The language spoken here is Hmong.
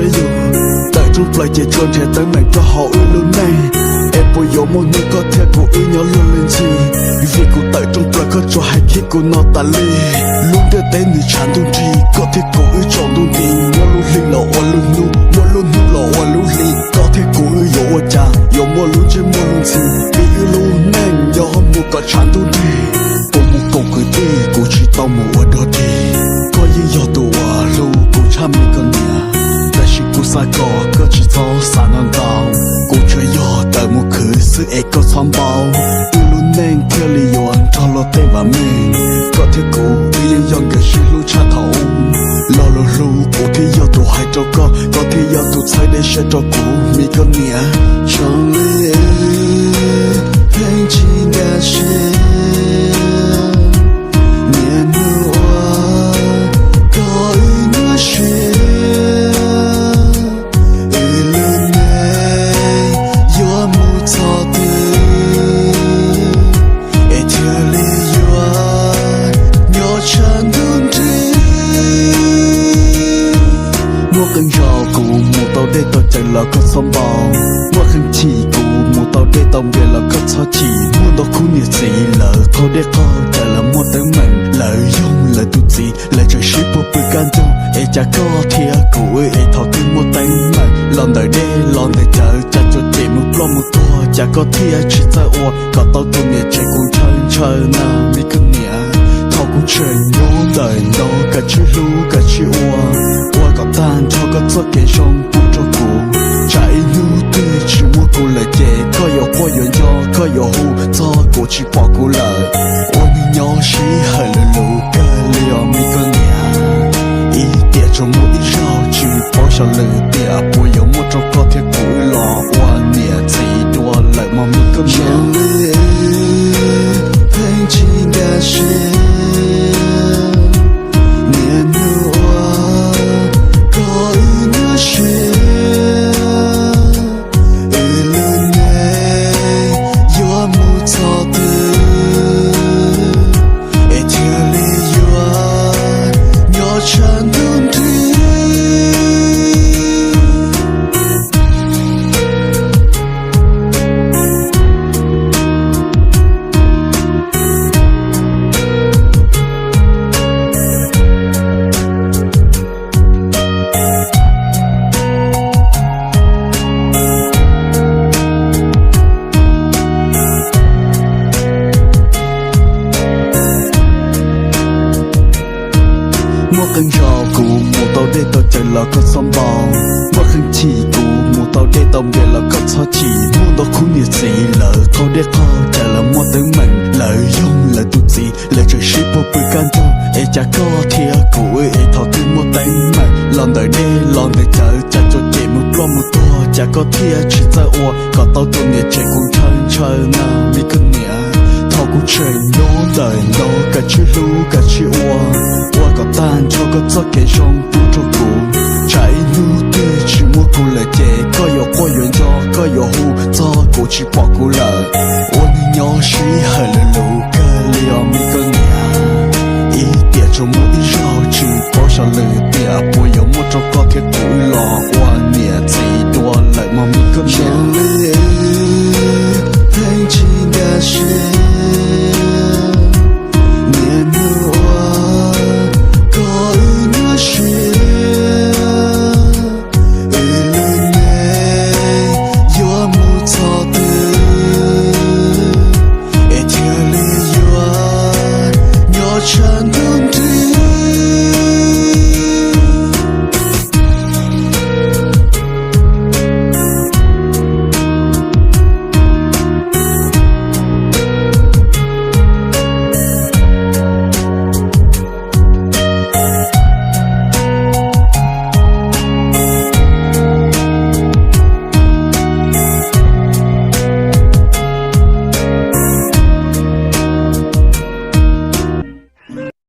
Yus tawm rooj plaws ces tsuas nrhiav teeb meem rau hauv wb lub neej. Es puas yuav muaj hnub koj thiab kuv wb nyob luag li ntxhi? Vim kuv tawm rooj plaws koj tsuas hais thiab kuv no tas li. Lub ntiaj teb nws tshav ntuj nrig, koj thiab kuv wb tsaus ntuj nti. Muaj lub hli los ua lub hnub, muaj lub hnub los ua lub hli. Koj thiab kuv wb yuav ua cas yuav muaj lub ntsej muag luag ntxhi? Vim wb lub neej yuav mus kom tshav ntuj nrig. Puas mus koom kwv tij, kuv tsis tau mus ua dog dig. Koj yeej yog tus uas hlub kuv tshaj me koj niam, tab sis kuv xav kom koj tsis txhob xav ntau ntau. Kuv tsuas yog tawm mus khwv xwb es koj txhob npau, wb lub neej thiaj li yuav nrog luag tej vam meej. Koj thiab kuv wb yeej yog nkawd sib hlub tshaj thaum ub. Lo lus hlub kuv thiaj yog tus hais rau koj, koj thiaj yog tus txhawb dej siab rau kuv, me koj niam. Tseem li pheej tsis nkag siab, niaj hnub ua koj wb nyuaj siab. Wb lub neej yuav mus txog twg es thiaj li yuav nyob tshav ntuj nrig. Muaj qee zaus kuv mus tau dej tau cawv los koj txhob npau, muaj qee chim kuv mus tau dej tau npias los koj txhob chim. Muaj ntau khub niam txiv lawv qaug dej qaug cawv, lawv muaj teeb meem, lawv yoog lawv tus txiv, lawv tseem sib puag pw kaj ntug. Es cas koj thiab kuv wb es thaum twg muaj teeb meem los ntawm dej los ntawm cawv, cas tsuas cem mus ploj mus tuag, cas koj thiaj tsis txawj ua kom tau tus niam tsev kuv ntshaw ntshaw na, me koj niam. Thaum kuv tseem nyob ntawm no, kav tsij hlub kav tsij ua, ua kom tag nrho koj txoj kev zoo pub rau kuv. Tsam ib hnub twg tsis muaj kuv lawm ces koj yuav quaj yuav nco, koj yuav hu txog kuv tsis pom kuv lawm. Ua neeg nyob sij hawm luv luv kawg li os me koj niam. Ib tiam tsuas muaj ib zaug tsis paub xyov lwm tiam puas yuav muaj rau koj thiab kuv wb los ua niam txiv dua lawm mog me koj niam. Pheej tsis nkag siab, niaj hnub ua koj wb nyuaj siab. Wb lub neej yuav mus txog twg es thiaj li yuav nyob tshav ntuj nrig. Muaj qee zaus kuv mus tau dej tau cawv los koj txhob npau, muaj qee chim kuv mus tau dej tau npias los koj txhob chim. Muaj ntau khub niam txiv lawv qaug dej qaug cawv, lawv muaj teeb meem, lawv yoog lawv tus txiv, lawv tseem sib puag pw kaj ntug. Es cas koj thiab kuv wb es thaum twg muaj teeb meem los ntawm dej los ntawm cawv, cas tsuas cem mus ploj mus tuag, cas koj thiaj tsis txawj ua kom tau tus niam tsev kuv ntshaw ntshaw na, me koj niam. Thaum kuv tseem nyob ntawm no, kav tsij hlub kav tsij ua, ua kom tag nrho koj txoj kev zoo pub rau kuv. Tsam ib hnub twg tsis muaj kuv lawm